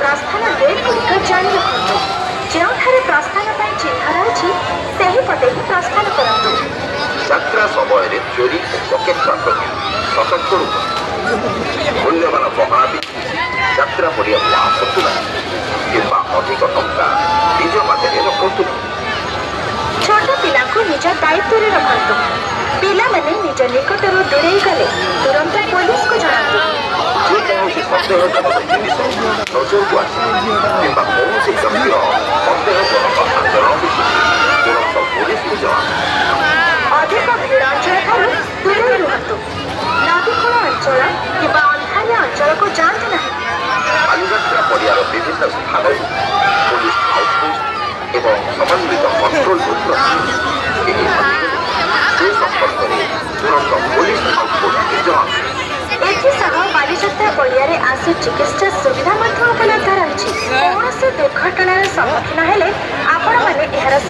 ପ୍ରସ୍ଥାନ ଗେଟ୍ ଗୁଡ଼ିକ ଜାଣି ରଖନ୍ତୁ। ଯେଉଁଠାରେ ପ୍ରସ୍ଥାନ ପାଇଁ ଚିହ୍ନ ରହିଛି, ସେହିପଟେ ହିଁ ପ୍ରସ୍ଥାନ କରନ୍ତୁ। ଯାତ୍ରା ସମୟରେ ଚୋରି ଓ ପକେଟମାର ପ୍ରତି ସତର୍କ ରୁହନ୍ତୁ। ମୂଲ୍ୟବାନ ଗହଣା ପିନ୍ଧି ଯାତ୍ରା ପଡ଼ିଆକୁ ଆସନ୍ତୁ ନାହିଁ କିମ୍ବା ଅଧିକ ଟଙ୍କା ନିଜ ପାଖରେ ରଖନ୍ତୁ ନାହିଁ। ଛୋଟ ପିଲାଙ୍କୁ ନିଜ ଦାୟିତ୍ୱରେ ରଖନ୍ତୁ। ପିଲାମାନେ ନିଜ ନିକଟରୁ ଦୂରେଇ ଗଲେ ତୁରନ୍ତ ପୋଲିସକୁ ଜଣାନ୍ତୁ। ଯେକୌଣସି ସନ୍ଦେହଜନକ ଜିନିଷ ନଜରକୁ ଆସିଲେ କିମ୍ବା କୌଣସି ବ୍ୟକ୍ତିର ସନ୍ଦେହଜନକ ଆଚରଣ ଦେଖିଲେ ତୁରନ୍ତ ପୋଲିସକୁ ଜଣାନ୍ତୁ। ଅଧିକ ଭିଡ଼ ଅଞ୍ଚଳଠାରୁ ଦୂରେଇ ରୁହନ୍ତୁ। ନଦୀକୂଳ ଅଞ୍ଚଳ କିମ୍ବା ଅନ୍ଧାରିଆ ଅଞ୍ଚଳକୁ ଯାଆନ୍ତୁ ନାହିଁ। ବାଲିଯାତ୍ରା ପଡ଼ିଆର ବିଭିନ୍ନ ସ୍ଥାନରେ ପୋଲିସ ଆଉଟପୋଷ୍ଟ ଏବଂ ସମନ୍ୱିତ କଣ୍ଟ୍ରୋଲ ରୁମ୍ ରହିଛି। କେହି ହଜିଗଲେ ସେ ସମ୍ପର୍କରେ ତୁରନ୍ତ ପୋଲିସ ଆଉଟପୋଷ୍ଟରେ ଜଣାନ୍ତୁ। ଏଥିସହ ବାଲିଯାତ୍ରା ପଡ଼ିଆରେ ଆଶୁ ଚିକିତ୍ସା ସୁବିଧା ମଧ୍ୟ ଉପଲବ୍ଧ ରହିଛି। କୌଣସି ଦୁର୍ଘଟଣାର ସମ୍ମୁଖୀନ ହେଲେ